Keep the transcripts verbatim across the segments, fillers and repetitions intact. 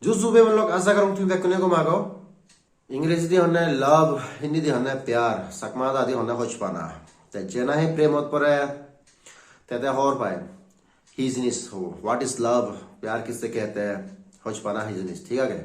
Ju ju bhei bon lok, aja gorong tumi bekkune gom ago. Ingreji di honne love, Hindi di honne pyar, Chakma dadi honne hochpana. Te je nahi premot pore, te te hobor pai. Hi jinis ho, what is love? Pyar kisse kehte hain? Hochpana hi jinis, thik age?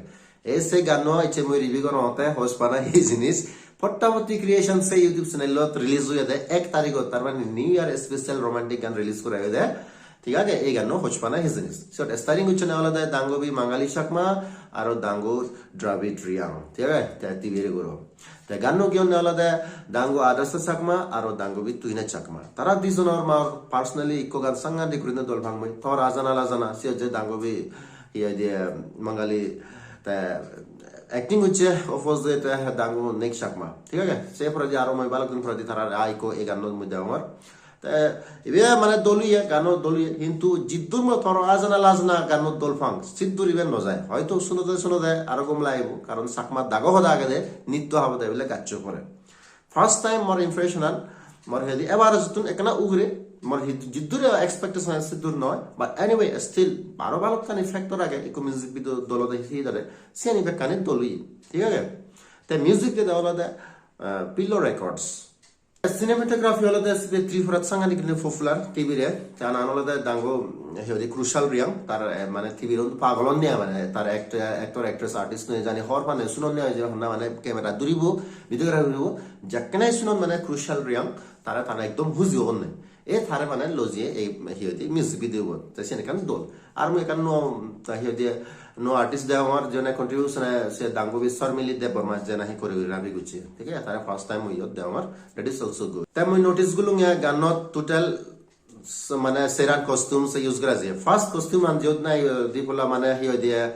Ei se ganno icche mui review gorongotte, hochpana hi jinis. Pottapotti Creations se YouTube channel-ot release oyede ek tarigot, tar mane New Year special romantic gan release gora oyede. Thik age, ei ganno hochpana hi jinis. Siyot starring gocchonne olode Dangubi Mangali Chakma aro Dangu Dravid Reang. Thik age? Te tibire guro. Te ganno giyonne olode Dangu Adarsh Chakma aro Dangubi Tuina Chakma. Tara dijonor mor personally ikko gan sangadik gurine dol pang mui. Tor Ajana Lajana, siyot je Dangubi, hi hoide, Mangali, te acting gocche opposite te Dangu Nik Chakma. Thik age? Se poredi aro mui balok din poredi tara aa ikko ei ganno mui degongor. Te ibe mane dol oye, gano dol oye, hintu jiddur mui Tor Ajana Lajana gano dol pang, siddur ibe no jai. Hoito sunode sunode aro gom lagibo, karon Chakma dago hoda agede, nitto habode bile gaccho pore. First time mor impression an, mor hedi average tun ekkana ugure, mor hid-, jiddur expectation an siddur noi, but anyway, still, aro balokkani factor age, ikko music video dol ode hi dare, siyani bekkani dol oye, thik age? Te music dede olode, eh, Pillow Records. Cinematography olode sibe Tripurat sangadik gurinei popular T V re. Te anan olode dangu, eh, hi hoide Khushal Reang, tar, eh, mane T V ron pagol onne ai, mane tar act-, actor, actress, artist noi jani hobor pane sunonne ai je honna mane camera duribo, videography guribo, jekkene sunon mane Khushal Reang, tara tara ekdom huji onne. E tare mane lojiye ei hi hoide music video bot. Te siyen ekkan dol. Ar mui ekkan nuo, ta hi hoide, nuo artist degongor, jiyone contribution e se Dangubi Sharmili Debbarma je nahi choreography gocche. Thik age? Tare first time mui iyot degongor. That is also good. Te mui notice gulunge ganot total s-, mane seran costume se use gora je. First costume an jiyot nahi, eh, di polla mane hi hoide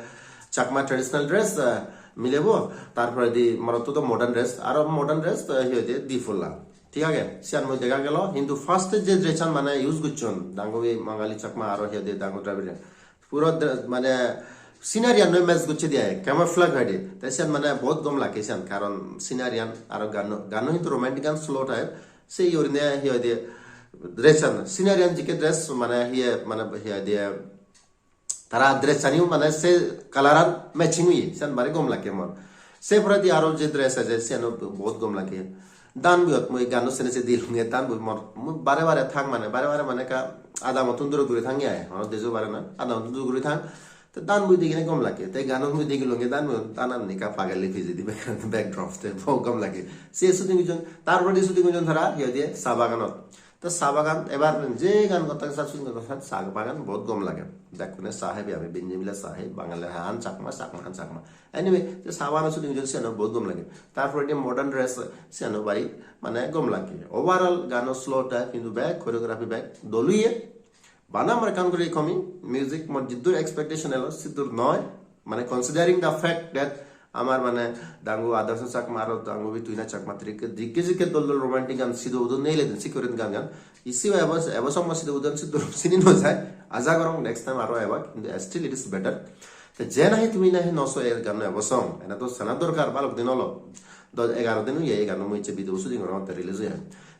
Chakma traditional dress, eh, milebo, tar poredi morotto do modern dress, aro modern dress, eh, hi hoide di polla. Thik age, siyan mui dega gelo, hintu first-e je dress-an mane use gocchon, Dangubi Mangali Chakma aro hi hoide Dangu Dravid-e, puro dre-, mane scenery-an loi match gocche de ai, camouflage hoide. Te siyan mane bahut gom lage siyan, karon scenery-an aro ganno, ganno hintu romantic gan slow type, se yorine hi hoide dress-an, scenery-an jekke dress mane hiye, mane hi hoide, tara dress-ani mane se color-an matching oye, siyan bari gom lage mor. Se poredi aro je dress age, siyano bahut gom lage. Dan buyot mui ganno sene se dilunge, dan bui mor, mui bare bare thang mane, bare bare mane ekka adamottun duri duri thangi ai, hono dejo bare na, adamottun duri duri thang. Te dan bui degine gom lage, te ganno mui degilunge dan bui, dan ani ekka pageli pijedi background, backdrop te bahut gom lage. Se shooting gojjon, tar poredi shooting gojjon tara, hi hoide, sa baganot. Te sa bagan ebar je gan gotta sa shooting gotta sa, sa bagan bahut gom lage. Bekkune sa hebi ami Benjamila sa hei, Bangali han Chakma, Chakma han Chakma. Anyway, te sa bagan shooting gojjon siyano bahut gom lage. Tar poredi modern dress siyano bari mane gom lage. Overall gano slow type hintu bek choreography bek dol oye. Bana mor ekkan guri komi, music mor jiddur expectation elo siddur noi. Mane considering the fact that amar mane dangu Adarsh Chakma aro dangubi Tuina Chakma trikke dikke jikke dol dol romantic gan sidu udu neile din sikke gurin gan gan. Isi ebo, ebo somma sidu udu sidu sini no jai. Aja gorong next time aro eba, kintu still it is better. Te je nahi tumi nahi no so e ganno ebo song, ena to sana dorkar, balok din olo. Dos egaro din oye e ganno mui icche video shooting gorongotte, release oye.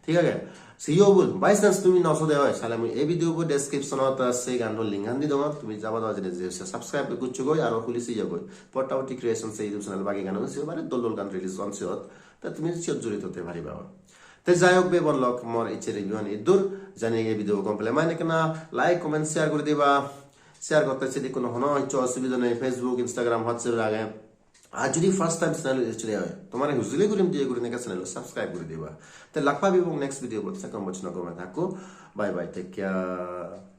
Thik age? Siyo bul, by chance tumi no so de oi, sale mui ei video bo description ot se ganno link an di dongor, tumi jaba do jene je subscribe goccho goi aro huli siyo goi. Pottapotti Creation se YouTube channel bagi ganno siyo bare dol dol gan release on siyot. Ta tumi siyot jurito ote pariba. Te jai hok bhei bon lok, mor icche review an iddur, jani ei video gom pele mane ekkena like, comment, share guri diba. Share gotte sedi hono hono icche osubidha nei, Facebook, Instagram, WhatsApp age. Ar jodi first time channel ot ecchode oi, tomare hujuli gurim diye gurinei channel subscribe guri diba. Te lak pebong next video bot, se kom bochno gome thakko. Bye bye, take care.